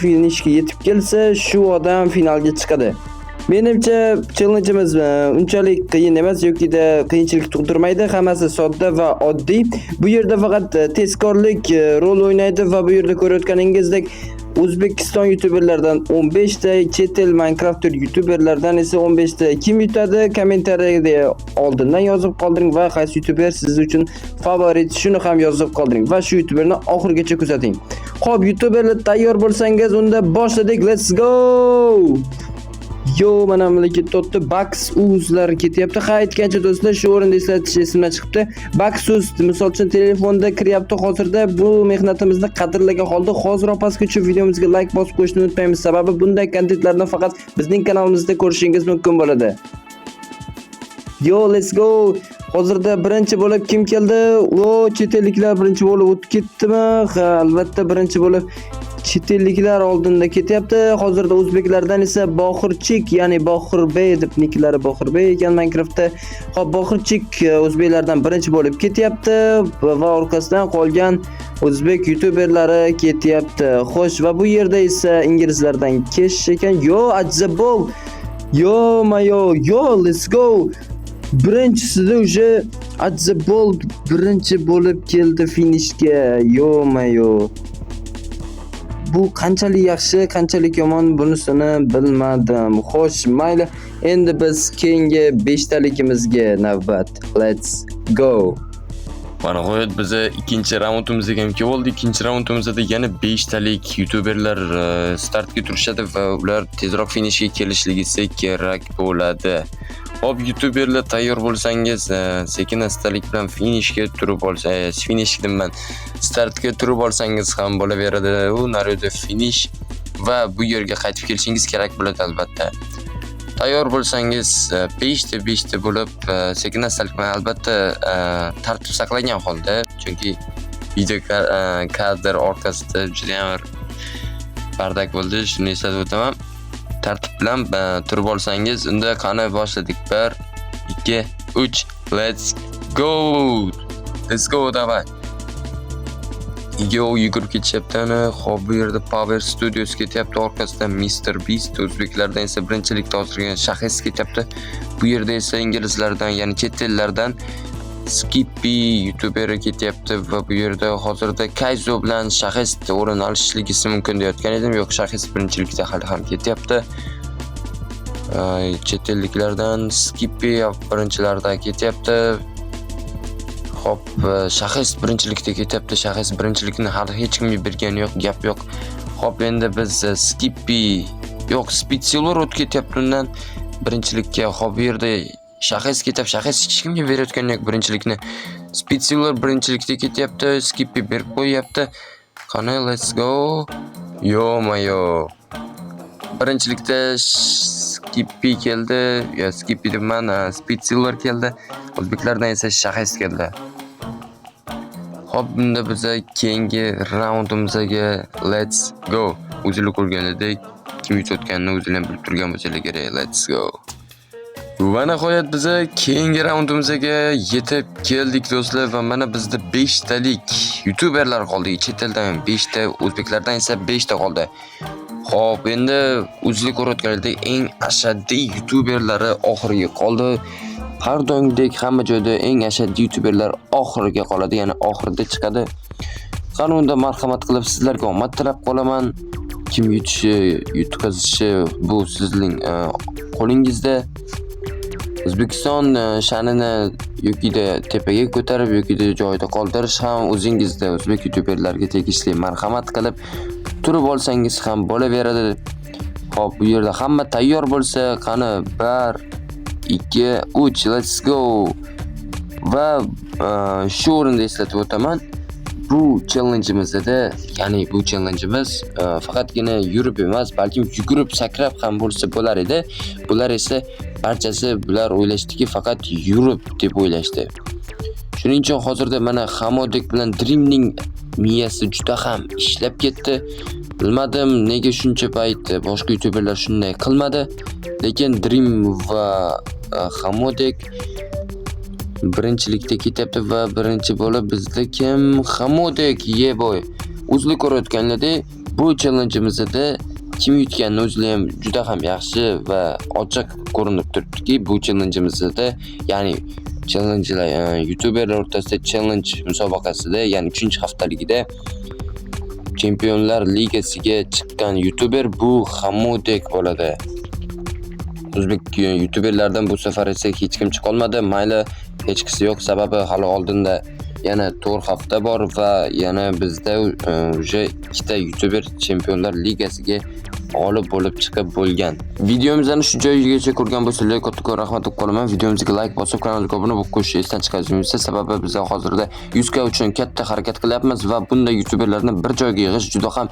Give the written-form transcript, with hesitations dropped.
Finishga yetib kelsa, shu odam finalga chiqadi. Menimcha, challenge'imiz unchalik qiyin emas yokida qiyinchilik tug'dirmaydi. Hammasi sodda va oddiy. Bu yerda faqat tezkorlik rol o'ynaydi va bu yerda ko'rayotganingizdek, O'zbekiston youtuberlaridan 15 ta, chet el Minecraft youtuberlardan esa 15 ta. Kim yutadi? Kommentariyada oldindan yozib qoldiring va qaysi youtuber siz uchun favorit, shuni ham yozib qoldiring va shu youtuberni oxirigacha kuzating. Xo'p, youtuberlar, tayyor bo'lsangiz, unda boshladik. Let's go! Yo, mana bular ketyapti. Bax Uzlar ketyapti. Ha, aytgancha, do'stlar, shu o'rinda eslatish esimdan chiqibdi. Bax Uz, misol uchun, telefonda kiryapti hozirda. Bu mehnatimizni qadrlagan holda hoziroq pastga tushib, videomizga like bosib qo'yishni unutmaymiz. Sababi bunday kontentlarni faqat bizning kanalimizda ko'rishingiz mumkin bo'ladi. Yo, let's go. Hozirda birinchi bo'lib kim keldi? O, chet elliklar birinchi bo'lib o'tib ketdimi? Ha, albatta, birinchi bo'lib chet elliklar oldinda ketyapti. Hozirda o'zbeklardan esa Bohirchik, ya'ni Bohirbey deb niklari Bohirbey ekan Minecraftda. Xo'p, Bohirchik o'zbeklardan birinchi bo'lib ketyapti va orqasidan qolgan o'zbek youtuberlari ketyapti. Xo'sh, va bu yerda esa inglizlardan Kesh ekan. Yo, Ajabol. Yo, mayo, yo, let's go. Birinchisida уже Ajabol birinchi bo'lib keldi finishga. Yo, mayo. Bu qanchalik yaxshi, qanchalik yomon, bunisini bilmadim. Xo'sh, mayli. Endi biz keyingi beshtaligimizga navbat. Let's go. Va nihoyat biza ikkinchi raundimizga ham kelib oldik. Ikkinchi raundimizda yana 5 talik youtuberlar startga turishadi va ular tezroq finishga kelishligisi kerak bo'ladi. Xo'p, youtuberlar, tayyor bo'lsangiz, sekin astalik bilan finishga turib olsa, finish deyman, startga turib olsangiz ham bo'laveradi. U naryoqda finish va bu yerga qaytib kelishingiz kerak bo'ladi albatta. Tayyor bo'lsangiz, 5 ta 5 ta bo'lib, sekin astalik bilan albatta, tartib saqlagan holda, chunki video kadr orqasida judayam bir бардак bo'ldi, shuni eslatib o'taman. Tartib bilan turib olsangiz, unda qani, boshladik. 1, 2, 3, let's go! Let's go, давай. Yo, yugurib ketishyapti ana. Xo'p, bu yerda Power Studios ketyapti, orqasidan Mr Beast, o'zbeklardan esa birinchilikda hozirgina Shahes ketyapti. Bu yerda esa inglizlardan, ya'ni chet ellardan Skippy youtuberi ketyapti va bu yerda hozirda Kaizo bilan Shahes o'rin olishligisi mumkin deyotgan edim. Yo'q, Shahes birinchilikda hali ham ketyapti. Chet elliklardan Skippy birinchilarda ketyapti. Xo'p, Shahes birinchilikda ketyapti. Shahes birinchilikni hali hech kimga bergani yo'q, gap yo'q. Xo'p, endi biz Skippy, yo'q, Speedsilver o'tib ketyapti undan birinchilikka. Xo'p, bu yerda Shahes ketyapti. Shahes hech kimga berayotgani yo'q birinchilikni. Speedsilver birinchilikda ketyapti. Skippy berib qo'yyapti. Qani, let's go. Yo-mayo. Birinchilikda Skippy keldi. Yo, Skippy debman, Speedsilver keldi. O'zbeklardan esa Shahes keldi. Xo'p, bunda biza keyingi raundimizga let's go. O'zinglar ko'rganidek, kim yutayotganini o'zinglar ham bilib turgan bo'lsanglar kerak. Let's go. Va nihoyat biza keyingi raundimizga yetib keldik, do'stlar, va mana bizda 5 talik youtuberlar qoldi. Chet eldan 5 ta, o'zbeklardan esa 5 ta qoldi. Xo'p, endi o'zinglar ko'rayotganingdek, eng ashaddiy youtuberlari oxiriga qoldi. Har doimgidek hamma joyda eng ashaddiy youtuberlar oxiriga qoladi, ya'ni oxirida chiqadi. Qani unda, marhamat qilib sizlarga omad tilab qolaman. Kim yutishi, yutqazishi bu sizning qo'lingizda. O'zbekiston sha'nini yokida tepaga ko'tarib, yokida joyida qoldirish ham o'zingizda, o'zbek youtuberlarga tegishli. Marhamat qilib turib olsangiz ham bo'laveradi. Xo'p, bu yerda hamma tayyor bo'lsa, qani, 1, 2, 3, let's go. Va shu o'rinda eslatib o'taman. Bu challenge'imizda, ya'ni bu challenge'imiz faqatgina yurib emas, balkim yugurib, sakrab ham bo'lsa bo'lar edi. Bular esa barchasi, bular o'ylashdiki, faqat yurib deb o'ylashdi. Shuning uchun hozirda mana Hamodek bilan Dreamning miyasi juda ham ishlab ketdi. Bilmadim, nega shuncha payt boshqa youtuberlar shunday qilmadi. Lekin Dream va Hamodek birinchilikda ketyapti va birinchi bo'lib bizda kim? Hamodek, yeah boy. O'zinglar ko'rayotganlaridek. Bu challenge'imizda kim yutganini o'zlar ham juda ham yaxshi va ochiq ko'rinib turibdiki, bu challenge'imizda, ya'ni challengelar, youtuberlar o'rtasida challenge musobaqasida, ya'ni 3-haftaligida Chempionlar Ligasiga chiqqan youtuber bu Hamudek bo'ladi. O'zbek youtuberlardan bu safar esa hech kim chiqolmadi. Mayli, hechqisi yo'q, sababi hali oldinda yana 4 hafta bor va yana bizda уже ikkita youtuber Chempionlar Ligasiga g'olib bo'lib chiqib bo'lgan. Videomizni shu joyigacha ko'rgan bo'lsanglar, kattakon rahmat deb qolaman. Videomizga like bosib, kanalga obuna bo'lib qo'yishni esdan chiqarmaysiz. Sababi biz hozirda 100 k uchun katta harakat qilyapmiz va bunday youtuberlarni bir joyga yig'ish juda ham